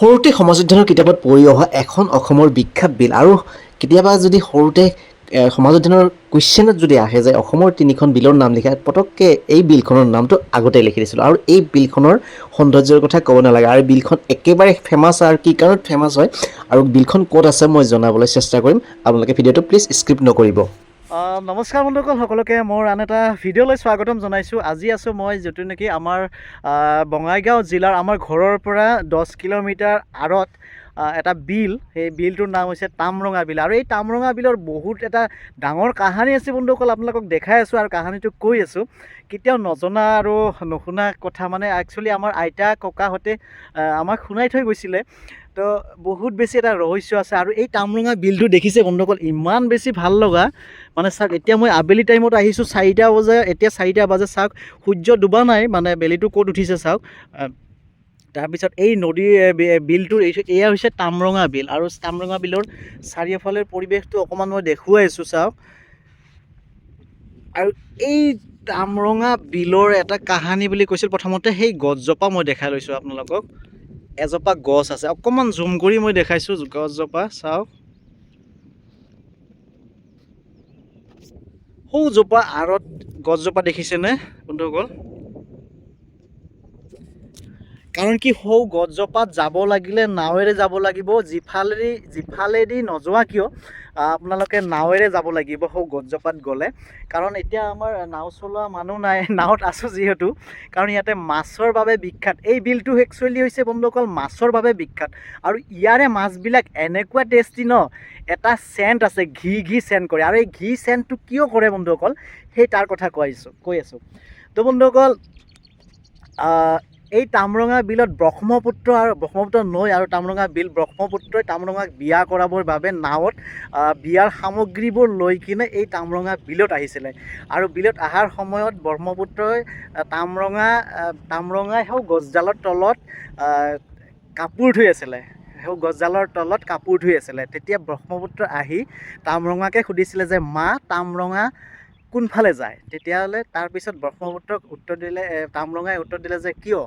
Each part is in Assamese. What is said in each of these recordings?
সৰুতে সমাজ অধ্যয়নৰ কিতাপত পঢ়ি অহা এখন অসমৰ বিখ্যাত বিল। আৰু কেতিয়াবা যদি সৰুতে সমাজ অধ্যয়নৰ কুৱেশ্যনত যদি আহে যে অসমৰ তিনিখন বিলৰ নাম লিখা, পটককৈ এই বিলখনৰ নামটো আগতে লিখি দিছিলোঁ। আৰু এই বিলখনৰ সৌন্দৰ্যৰ কথা ক'ব নালাগে। আৰু বিলখন একেবাৰে ফেমাছ, আৰু কি কাৰণত ফেমাছ হয় আৰু বিলখন ক'ত আছে মই জনাবলৈ চেষ্টা কৰিম। আপোনালোকে ভিডিঅ'টো প্লিজ স্কিপ নকৰিব। নমস্কাৰ বন্ধুসকল, সকলোকে মোৰ আন এটা ভিডিঅ'লৈ স্বাগতম জনাইছোঁ। আজি আছোঁ মই যিটো নেকি আমাৰ বঙাইগাঁও জিলাৰ আমাৰ ঘৰৰ পৰা 10 কিলোমিটাৰ আঁৰত এটা বিল। সেই বিলটোৰ নাম হৈছে তামৰঙা বিল। আৰু এই তামৰঙা বিলৰ বহুত এটা ডাঙৰ কাহানী আছে বন্ধুসকল। আপোনালোকক দেখাই আছোঁ আৰু কাহানীটো কৈ আছোঁ। কেতিয়াও নজনা আৰু নুশুনা কথা, মানে একচুৱেলি আমাৰ আইতা ককাহঁতে আমাক শুনাই থৈ গৈছিলে। তো বহুত বেছি এটা ৰহস্য আছে। আৰু এই তামৰঙা বিলটো দেখিছে বন্ধুসকল, ইমান বেছি ভাল লগা। মানে চাওক, এতিয়া মই আবেলি টাইমত আহিছোঁ, 4টা বজা, এতিয়া 4টা বাজে। চাওক, সূৰ্য ডুবা নাই, মানে বেলিটো ক'ত উঠিছে চাওক। তাৰপিছত এই নদী বিলটোৰ এয়া হৈছে তামৰঙা বিল। আৰু তামৰঙা বিলৰ চাৰিওফালৰ পৰিৱেশটো অকণমান মই দেখুৱাই আছোঁ, চাওক। আৰু এই তামৰঙা বিলৰ এটা কাহানী বুলি কৈছিল প্ৰথমতে, সেই গছজোপা মই দেখাই লৈছোঁ আপোনালোকক। এজোপা গছ আছে, অকণমান জুম কৰি মই দেখাইছোঁ গছজোপা, চাওক। সৌজোপা আঁৰত গছজোপা দেখিছেনে বন্ধুসকল? কাৰণ কি, সৌ গছজোপাত যাব লাগিলে নাৱেৰে যাব লাগিব। যিফালেদি নোযোৱা কিয়, আপোনালোকে নাৱেৰে যাব লাগিব সৌ গছজোপাত গ'লে। কাৰণ এতিয়া আমাৰ নাও চলোৱা মানুহ নাই, নাৱত আছোঁ যিহেতু। কাৰণ ইয়াতে মাছৰ বাবে বিখ্যাত এই বিলটো। একচুৱেলি হৈছে বন্ধুসকল মাছৰ বাবে বিখ্যাত। আৰু ইয়াৰে মাছবিলাক এনেকুৱা টেষ্টি ন, এটা চেণ্ট আছে, ঘি ঘি চেণ্ট কৰে। আৰু এই ঘি চেণ্টটো কিয় কৰে বন্ধুসকল, সেই তাৰ কথা কৈ আছোঁ। তো বন্ধুসকল, এই তামৰঙা বিলত ব্ৰহ্মপুত্ৰ আৰু ব্ৰহ্মপুত্ৰ নৈ আৰু তামৰঙা বিল, ব্ৰহ্মপুত্ৰই তামৰঙাক বিয়া কৰাবৰ বাবে নাৱত বিয়াৰ সামগ্ৰীবোৰ লৈ কিনে এই তামৰঙা বিলত আহিছিলে। আৰু বিলত অহাৰ সময়ত ব্ৰহ্মপুত্ৰই তামৰঙাই সেই গছডালৰ তলত কাপোৰ ধুই আছিলে, সেই গছডালৰ তলত কাপোৰ ধুই আছিলে। তেতিয়া ব্ৰহ্মপুত্ৰ আহি তামৰঙাকে সুধিছিলে যে মা, তামৰঙা কোনফালে যায়? তেতিয়াহ'লে তাৰপিছত ব্ৰহ্মপুত্ৰক উত্তৰ দিলে, তামৰঙাই উত্তৰ দিলে যে কিয়?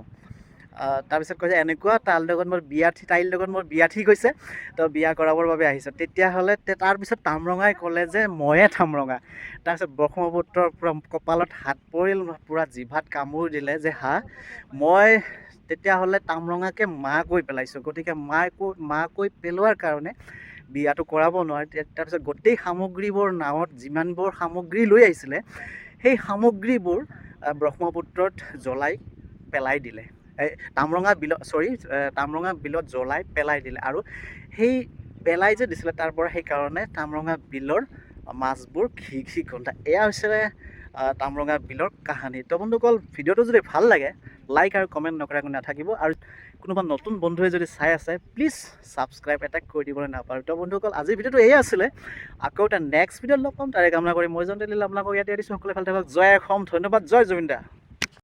তাৰপিছত কৈছে এনেকুৱা, তাইৰ লগত মোৰ বিয়া ঠিক হৈছে, তো বিয়া কৰাবৰ বাবে আহিছোঁ। তেতিয়াহ'লে তাৰপিছত তামৰঙাই ক'লে যে ময়ে তামৰঙা। তাৰপিছত ব্ৰহ্মপুত্ৰৰ পূৰা কপালত হাত পৰিল, পূৰা জিভাত কামোৰ দিলে যে হা, মই তেতিয়াহ'লে তামৰঙাকে মা কৈ পেলাইছোঁ। গতিকে মা কৈ পেলোৱাৰ কাৰণে বিয়াটো কৰাব নোৱাৰে। তাৰপিছত গোটেই সামগ্ৰীবোৰ, নাৱত যিমানবোৰ সামগ্ৰী লৈ আহিছিলে, সেই সামগ্ৰীবোৰ ব্ৰহ্মপুত্ৰত জ্বলাই পেলাই দিলে, এই তামৰঙা বিলত, চৰি, তামৰঙা বিলত জ্বলাই পেলাই দিলে। আৰু সেই পেলাই যে দিছিলে, তাৰ পৰা সেইকাৰণে তামৰঙা বিলৰ মাছবোৰ ঘি ঘি গোন্ধায়। এয়া হৈছে তামৰঙা বিলৰ কাহানী। তো বন্ধুসকল, ভিডিঅ'টো যদি ভাল লাগে লাইক আৰু কমেণ্ট নকৰাকৈ নাথাকিব। আৰু কোনোবা নতুন বন্ধুৱে যদি চাই আছে, প্লিজ ছাবস্ক্ৰাইব এটা কৰি দিবলৈ নাপাহৰিব। তো বন্ধুসকল, আজিৰ ভিডিঅ'টো এয়ে আছিলে। আকৌ এটা নেক্সট ভিডিঅ'ত লগ পাম, তাৰে কামনা কৰি মই জয়ন্ত আপোনালোকক ইয়াতে দিছোঁ। সকলোৱে ভাল থাকক। জয় অসম। ধন্যবাদ। জয় জুবিন দা।